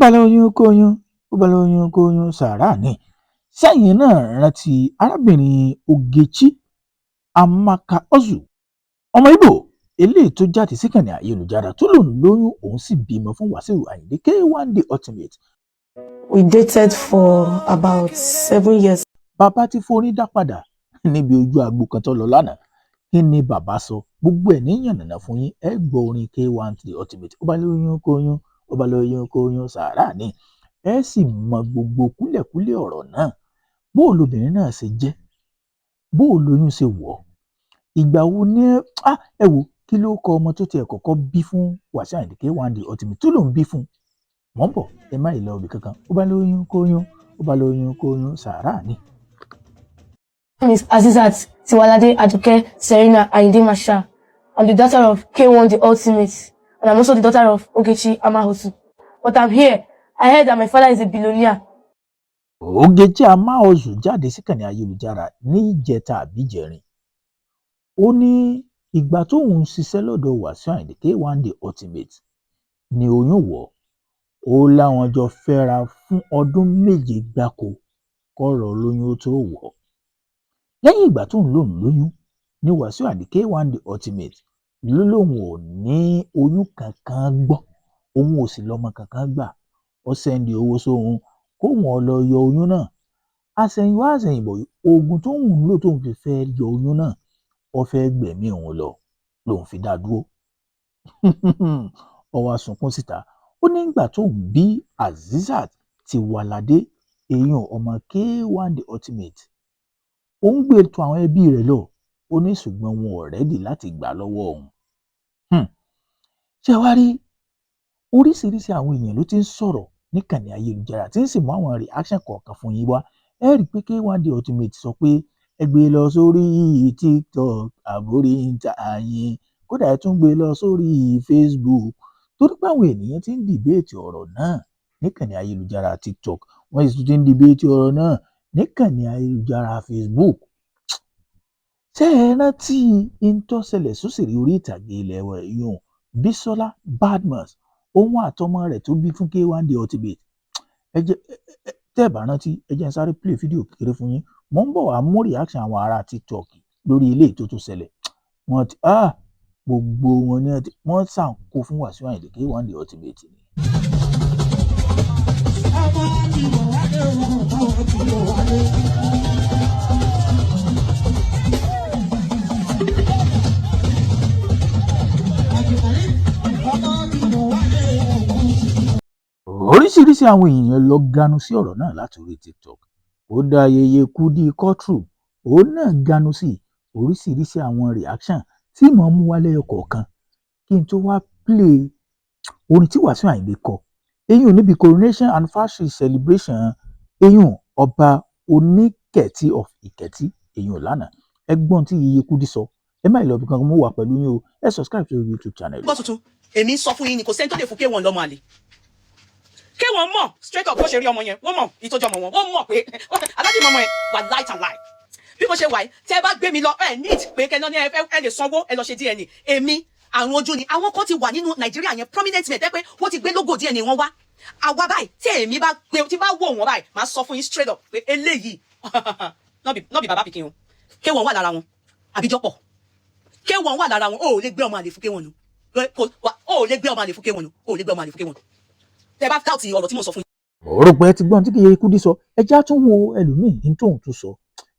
Bá lóyún kóyún, bó bá lóyún kóyún, sàárà ni. Sẹ́yìn náà rántí arábìnrin Ogechi Amaka Ozu, ọmọ Ìgbò eléyìí tó jáde síkànnì ayélujára tó lòun lóyún, òun sì bímọ fún Wàsíù Àyìndé K1 The Ultimate. We dated for about 7 years. Bàbá ti forí dá padà níbi ojú agbo kan tó lọ lánàá. Kí ni bàbá sọ? Gbogbo ẹ̀ ní yànnàná fún yín. Ẹ gbọ́ orin K1 The Ultimate, ó bá lóyún kóyún, ó bá lóyún kóyún, sàárà ni. Ẹ sì mọ gbogbo kúlẹ̀kúlẹ̀ ọ̀rọ̀ náà, bó o lobìnrin náà ṣe jẹ́, bó o lóyún ṣe wọ̀ ọ́, ìgbà wo ni ẹ wò, kí ló kọ ọmọ tó tiẹ̀ kọ́kọ́ bí fún Wàsíù Àyìndé K1 The Ultimate tó lòún bí fún un. Mọ̀ ń bọ̀, ẹ má ì lọ ibì kankan. Ó bá lóyún kóyún, ó bá lóyún kóyún, sàárà ni. My name is Azizat Tiwalade Aduke Serena Ayinde Marshal. I'm the daughter of K1 The Ultimate, and I'm also the daughter of Ogechi Amahotu. But I'm here. I heard that my father is a billionaire. Ogechi Amaozu jáde síkànnì ayélujára ní ìjẹta àbíjẹrin. Ó ní ìgbà tóun ń ṣiṣẹ́ lọ́dọ̀ Wàsíù Àyìndé K1 The Ultimate ní oyún wọ̀ ó. Láwọn jọ fẹ́ra fún ọdún 7 gbáko kọ́rọ̀ lóyún ó tóó wọ̀ ọ́. Lẹ́yìn ìgbà tóun lóun lóyún ní Wàsíù Àyìndé K1 The Ultimate ló lóun ò ní oyún kankan gbọ́, òun ò sì lọ́mọ kankan gbà. Ó send owó sóun kóun ó lọ yọ oyún náà. Àsẹ̀yìnwá àsẹ̀yìnbọ̀, oògùn tóun ń lò tóun fi fẹ́ yọ oyún náà, ó fẹ́ gbẹ̀mí òun lọ lòun fi dá a dúró. Ó wá sunkún síta. Ó ní ìgbà tóun bí Azeezat Tiwalade, èèyàn ọmọ K1 The Ultimate, òun gbé e tó àwọn ẹbí rẹ̀ lọ. Ó ní ṣùgbọ́n wọn ò ready láti gbà lọ́wọ́ òun. Ṣé wàá rí, oríṣiríṣi àwọn èèyàn ló ti ń sọ̀rọ̀ níkànnì ayélujára tí ń sì mú àwọn reaction kọ̀ọ̀kan fún yín wá. Ẹ rí i pé K1 The Ultimate sọ pé ẹ gbé e lọ sórí TikTok àbórí yín, kódà ẹ tún gbé e lọ sórí Facebook, torí pé àwọn ènìyàn ti ń debate ọ̀rọ̀ náà níkànnì ayélujára TikTok, wọ́n sì tún ti ń debate ọ̀rọ̀ náà níkànnì ayélujára Facebook. Ṣé ẹ rántí n tó ṣẹlẹ̀ sóṣèré orí ìtàgé ilé wa ìyún Bísọ́lá Badmus, òun àtọmọ rẹ̀ tó bí fún K1 The Ultimate? Ẹ jẹ́ tẹ́ ẹ bá rántí, ẹ jẹ́ n sáré play fídíò kékeré fún yín. Mò ń bọ̀ wá mú reaction àwọn ará TikTok lórí eléyìí tó tún ṣẹlẹ̀. Wọ́n ti gbogbo wọn ní wọ́n sàn kó fún Wàsíù Àyìndé K1 The Ultimate ni. Ọmọ ti bọ̀ wálé o, ọmọ ti bọ̀ wálé. Àjùmọ̀rí, ọmọ ti bọ̀ wálé o, ọmọ ti bọ̀. Oríṣiríṣi àwọn èèyàn ló ganu sí ọ̀rọ̀ náà láti orí TikTok. Kódà Yèyé Kúdí Quadri, òun náà ganu sí oríṣiríṣi àwọn reaction tí mò ń mú wá lẹ́yọ kọ̀ọ̀kan kí n tó wá play orin tí Wàsíù Àyìndé kọ, eyín níbi coronation anniversary celebration eyín ọba Oníkẹ̀tì of Ìkẹ̀tì, eyín lánàá. Ẹ gbọ́n tí Yèyé Kúdí sọ. Ẹ má lọ bí kankan, mú wà pẹ̀lú yín o. Ẹ subscribe to YouTube channel. Gbọ́ tuntun, èmi ń sọ fún yín ni, kò sẹ́ni tó lè fún K1 lọ́mọ àlè. K1 mọ̀ straight up bó ṣe rí ọmọ yẹn, wọ́n mọ̀ ìtọ́jú ọmọ wọn, wọ́n mọ̀ pé aláàjì mọ́mọ́ yẹn wà light and light. Bí mo ṣe wà yìí, tẹ́ ẹ bá gbé mi lọ, ẹ need pé kẹ́ ní ẹ lè sanwó ẹ lọ ṣe DNA. Èmi, àrùn ojú ni. Àwọn kan ti wà nínú Nàìjíríà yẹn, prominent men, tẹ́ pé wọ́n ti gbé logo DNA wọn wá. Àwa báyìí, tí èmi bá gbé, tí bá wò wọ́n báyìí, máa sọ fún yín straight up pé eléyìí no be bàbá pikin o. K1 wà lára wọn, àbíjọpọ̀ K1 wà lára wọn. O ò lè gbé ọmọ àlè fún K1 nù, o ò lè gbé ọmọ àlè fún K1 nù, o ò lè gbé ọmọ àlè fún K1. Tẹ bá káùtì ọ̀rọ̀ tí mo sọ fún yín. Ọ̀rọ̀ pé ẹ ti gbọ́n tí Yèyé Kúdí sọ. Ẹ já tún wo ẹlòmíì ní tóun tún sọ.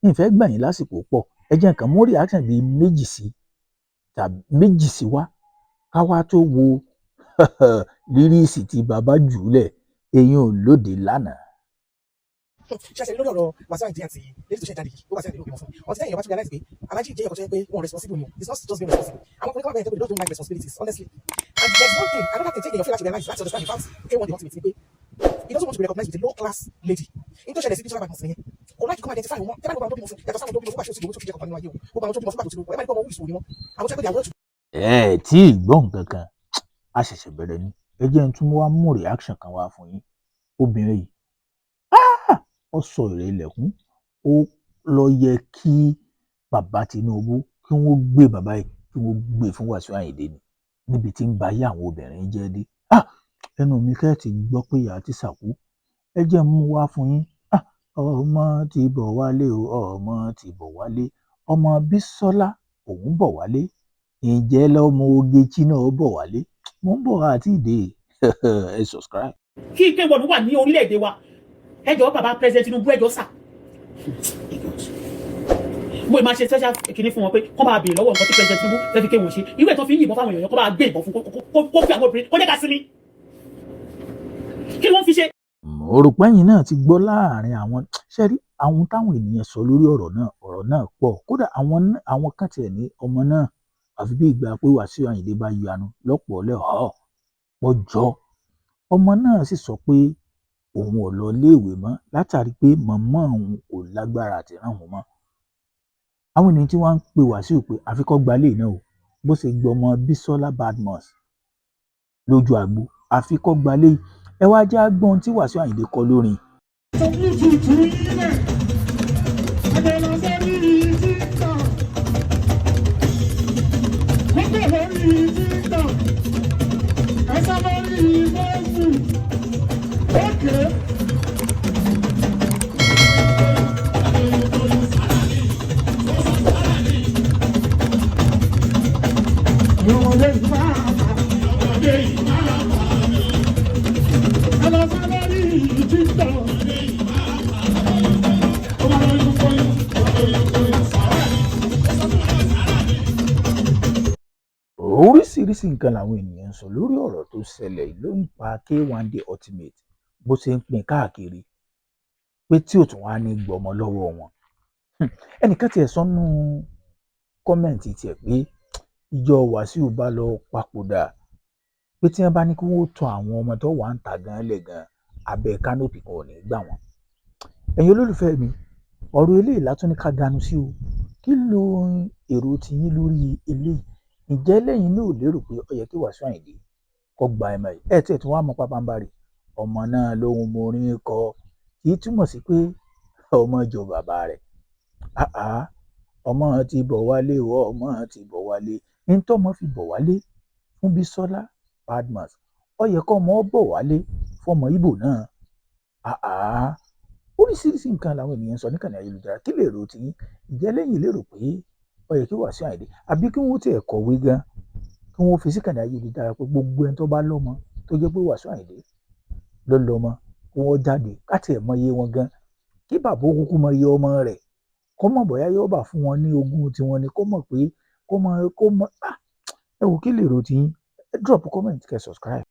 Ìfẹ́ gbà yín lásìkò pọ̀. Ẹ jẹ́ nǹkan mú reaction bíi méjì sí tàbí méjì sí wá, ká wá tó wo lyrics tí bàbá jùlẹ̀ eyín ò lóde lánàá. Ṣẹ̀ṣẹ̀ lórí ọ̀rọ̀ Wàsíù Àyìndé àti lady tó ṣe jáde yìí, ó Wàsíù Àyìndé ló bímọ fún ọtí. Tẹ́yìn ọba tún realize pé Alhaji jẹ́ ẹ̀kọ́ tó yẹ pé wọ́n responsible ni. It's not just being responsible. Àwọn ọkùnrin kan wà bẹ́ẹ̀ tó pé they don't like responsibilities, honestly. And there's one thing, another thing tí èèyàn feel láti realize, láti understand about K1 The Ultimate ni pé he doesn't want to be recognized with a low class lady. In tó ṣẹlẹ̀ sí Bisola Badmus nìyẹn. Kò láti come identify wọn. Tẹ́lẹ̀, gbogbo àwọn tó bímọ fún, yàtọ̀ sáwọn tó bímọ fún pàṣẹ òsì tó fi jẹ́ kọ̀ọ̀kan nínú ayé o, gbogbo àwọn tó bímọ fún pàtó tìlú ẹ máa ní pé ọmọ wíṣọ ni wọn, àwọn tó yẹ pé they are well to Ẹ tí ì gbọ́ nǹkan kan, a ṣẹ̀ṣẹ̀ bẹ̀rẹ̀ ni. Ẹ jẹ́ n tún wá mú reaction kan wá fún yín. Obìnrin yìí, ó sọ èrè ilẹ̀kùn. Ó lọ yẹ kí bàbá Tinubu, kí wọ́n gbé bàbá yìí, kí wọ́n gbé fún Wàsíù Àyìndé ni, níbi tí ń ba ayé àwọn obìnrin jẹ́ dé. Ẹnu mi kẹ́ ẹ̀ ti gbọ́ pé ìyá ti sàkú. Ẹ jẹ́ n mú wá fún yín. Ah, ọmọ ti bọ̀ wálé o, ọmọ ti bọ̀ wálé. Ọmọ Bísọ́lá òun bọ̀ wálé. Ǹjẹ́ lọ́mọ Ogechi náà bọ̀ wálé? Mo ń bọ̀ àti ìdè. Ẹ subscribe. Kí K1 wà ní orílẹ̀-èdè wa. Ẹ jọ̀ọ́, bàbá President Tinubu, ẹ jọ̀ọ́ sà, mo ì máa ṣe special kìíní fún wọn pé kọ́ máa béèrè lọ́wọ́ nǹkan tí President Tinubu fẹ́ fi K1 ṣe. Irú ẹ̀ tó fi ń yìnbọn fáwọn èèyàn, kọ́ máa gbé ìbọn fún kó fi àwọn obìnrin kó jẹ́ ká sinmi. Kí ni wọ́n fi ṣe? Mo rò pé ẹ̀yin náà ti gbọ́ láàrin àwọn ṣẹ́rí àwọn táwọn ènìyàn sọ lórí ọ̀rọ̀ náà. Ọ̀rọ̀ náà pọ̀ kódà. Àwọn kan tiẹ̀ ní ọmọ náà àfi bí ìgbà pé Wàsíù Àyìndé bá yanu lọ́pọ̀ lẹ́họ́ pọ̀jọ́. Ọmọ náà sì sọ pé òun ò lọ iléèwé mọ́ látàrí pé màmá òun kò lágbára àti ràn òun mọ́. Àwọn ènìyàn tí wọ́n ń pe Wàsíù pé àfi kó gba ilé náà o, bó ṣe gbọmọ Bísọ́lá Badmus lójú àgbo, àfi kó gba ilé. Ẹ wá já gbọ́n tí Wàsíù Àyìndé kọ lórin. Bluetooth ilẹ̀, ẹgbẹ́ lọ sórí TikTok. Kókò lórí TikTok. Ẹsẹ̀ lórí Facebook. Okay. Ọmọdé yìí máa fà. Ọmọdé yìí máa fà. Ẹ lọ sọ lórí TikTok. Ọmọ lóyún fọyín, lóyún fọyín sàrà. Oríṣiríṣi nǹkan làwọn ènìyàn ń sọ lórí ọ̀rọ̀ tó ṣẹlẹ̀ ló ń pa K1 The Ultimate, bó ṣe ń pín káàkiri pé tí ò tún wá ní gbọmọ lọ́wọ́ wọn. Ẹnìkan tiẹ̀ sọ nínú comment tiẹ̀ pé ìjọ Wàsíù bá lọ papòdà, pé tí wọ́n bá ní kí wọ́n tọ àwọn ọmọ tó wà ń ta gan lẹ̀ gan abẹ́ canopy kan ò ní gbà wọ́n. Ẹ̀yin olólùfẹ́ mi, ọ̀rọ̀ eléyìí látún ní ká ganu sí o. Kí ló èrò tiyín lórí eléyìí? Ǹjẹ́ lẹ́yìn náà ò lérò pé ó yẹ kí Wàsíù Àyìndé kó gba ẹ̀mọ yìí? Ẹ̀ tí ẹ̀ tún wá mọ pápánbarì ọmọ náà lóhun morin kọ, kì í túmọ̀ sí pé ọmọ jọ bàbá rẹ̀. Àá, ọmọ ti bọ̀ wálé o, ọmọ ti bọ̀ wálé. Ní tọ́mọ fi bọ̀ wálé fún Bísọ́lá Badmus, ó yẹ kọ́ ọmọ bọ̀ wálé fọmọ Ìgbò náà. Àá, oríṣiríṣi nǹkan làwọn ènìyàn ń sọ níkànnì ayélujára. Kí lè rò tiyín? Ǹjẹ́ lẹ́yìn lérò pé ó yẹ kí Wàsíù Àyìndé, àbí kí wọ́n tiẹ̀ kọ̀wé gan, kí wọ́n fi síkànnì ayélujára pé gbogbo ẹni tó bá lọ́mọ tó jẹ́ pé Wàsíù Àyìndé ló lọ́mọ, kí wọ́n jáde káti ẹ̀ mọ iye wọn gan, kí bàbá ó kúkú mọ iye ọmọ rẹ̀, kó mọ̀ bóyá yóò bá fún wọn ní ogún tiwọn ni, kó mọ̀ pé kó mọ̀ ah. Ẹ wò, kí lè rò tiyín? Ẹ drop comment, kẹ́ subscribe.